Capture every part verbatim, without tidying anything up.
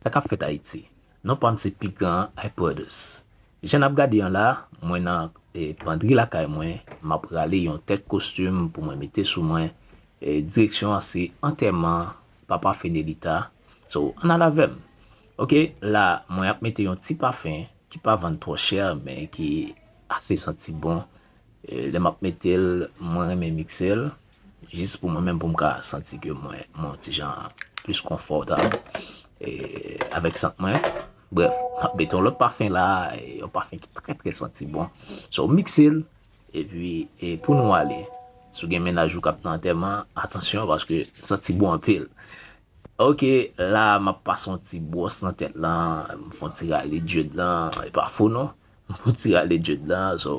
Sa k ap fèt Ayiti? Non pa m se Pi Gran Hype Brothers. Jan n ap gade an la, mwen nan e, pandri lakay mwen, m ap rale yon tèt kostim pou mwen mete sou mwen. E, direksyon an se antèman papa Fenelita. So, ann al avè m. Ok, la, mwen ap mete yon ti pafen ki pa vann twò chè, men ki ase santi bon. E, lè m ap mete l, mwen renmen mikse l, jis pou mwen menm pou m ka santi ke mwen, mwen yon ti jan plis konfòtab e, avèk sant mwen. Brèf, m ap mete yon lòt pafen la, e, yon pafen ki trè, trè santi bon. So, mikse l, epi e, pou nou ale. Si w gen mennaj ou k ap nan antèman, atansyon, paske m santi bon anpil. Ok, la, m ap pase yon ti bwòs nan tèt lan, m fè yon ti rale djòd lan, e pa fo non, m fè yon ti rale djòd lan, so,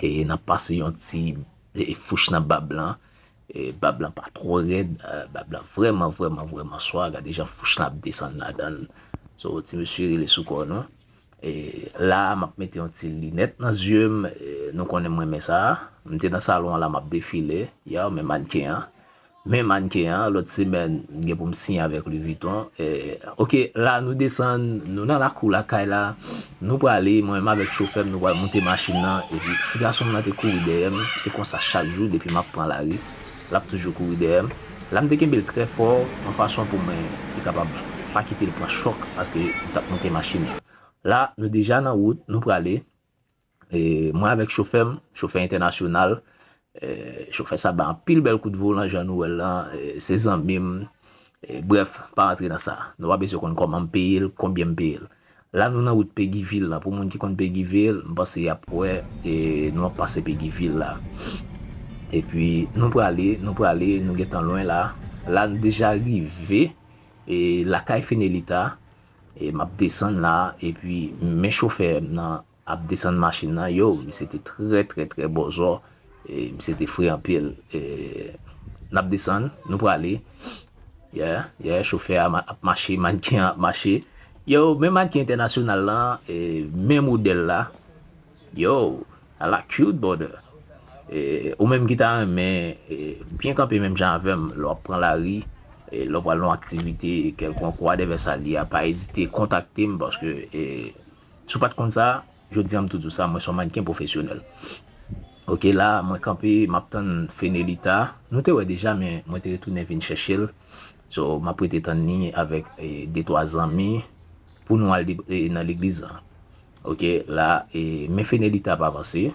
e n ap pase yon ti e, fouch nan bab lan, e, bab lan pa twò rèd, e, bab lan vrèman, vrèman, vrèman swa, gade jan fouch lan ap desann ladan l, so, ti mesye rele sou kò nou. E, la, m ap mete yon ti linèt nan zye m, e, nou konnen m renmen sa, m te nan salon an la, m ap defile, yow, men mannken an, Men mannken an, lòt semèn, m gen pou m siyen avèk Louis Vuitton. E, ok, la nou desann, nou nan lakou lakay la. Nou prale, mwen menm avèk chofè m, nou pral moute machin nan. Epi ti gason m nan te kouri dèyè m. Se konsa chak jou, depi m ap pran lari, l ap toujou kouri dèyè m. La m te kenbe l trè fò, yon fason pou mwen te kapab pa kite l pran chòk, paske m t ap moute machin nan. La, nou deja nan wout, nou prale. E, mwen avèk chofè m, chofè entènasyonal, e, chofè sa bay anpil bèl kout volan jan nou wè l lan, e, se zanmi m, e, brèf, pa rantre nan sa. Nou pa bezwen konn kòman m peye l, konbyen m peye l. La nou nan wout Péguy Ville lan, pou moun ki konn Péguy Ville, m panse y ap wè, e, nou ap pase Péguy Ville la. Epi nou prale, nou prale, nou gentan lwen la. La nou deja rive, e, lakay Fenelita, e, m ap desann la, epi men chofè m nan ap desann machin nan, yo, misye te trè, trè, trè bòzò. E, misye te fre anpil. E, n ap desann, nou prale. Yeah, yeah, chofè a ma- ap mache, mannken an ap mache. Yo, men mannken entènasyonal lan, e, men modèl la. Yo, a la cute, brother. E, ou menm ki ta renmen, e, byen kanpe menm jan avè m, lè w ap pran lari, e, lè w pral nan yon aktivite kèlkonk, whatever sa l ye a, pa ezite kontakte m, paske, e, si w pa t konn sa, jodi a m tou di w sa, mwen se yon mannken pwofesyonèl. Ok, la, mwen kanpe, m ap tann Fenelita. Nou te wè deja, men mwen te retounen vin chèche l. So, m ap rete tann li avèk, e, de twa zanmi pou nou al de- e, nan legliz lan. Ok, la, e, men Fenelita ap avanse.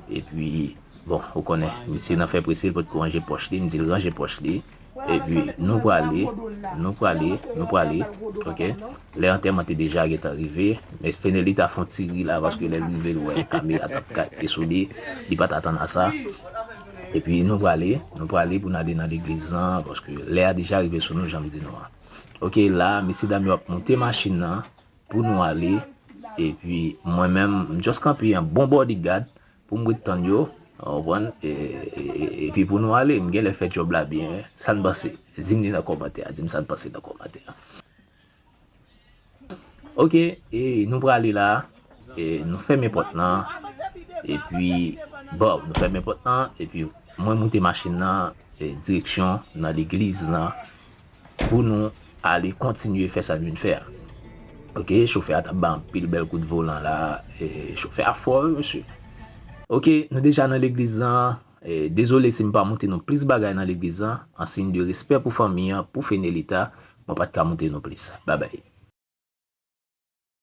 Epi, bon, ou konnen, misye nan fè prese, l potko ranje pòch li, m di l ranje pòch li. Epi, nou prale, nou prale, nou prale, ok? Lè antèman te deja gentan rive, men Fenelita fè yon ti ri la, paske lè l rive, l wè kamera t ap kate sou li, li pa t atann a sa. Epi, nou prale, nou prale pou n ale nan legliz lan, paske lè a deja rive sou nou, jan m di nou an. Ok, la, mesyedam yo ap moute machin nan, pou nou ale. Epi mwen menm, m just kanpe an bon bodyguard pou m ret tann yo. Ou konprann? E, e, e, epi pou nou ale, m genlè fè djòb la byen. Sa n panse? Di m li nan kòmantè a. Di m sa n panse nan kòmantè a. Ok, e nou prale la. E nou fèmen pòt lan. Epi, bon, nou fèmen pòt lan. Epi mwen moute machin nan, e, direksyon nan legliz lan. Pou nou ale kontinye fè sa n vin fè a. Ok, chofè a t ap bay anpil bèl kout volan la. E, chofè a fò, wi, mesye. Ok, nou deja nan legliz lan. E, dezole si m pa montre nou plis bagay nan legliz lan. An siy de respè pou fanmi an, pou Fenelita, mwen pa t ka montre nou plis. Babay.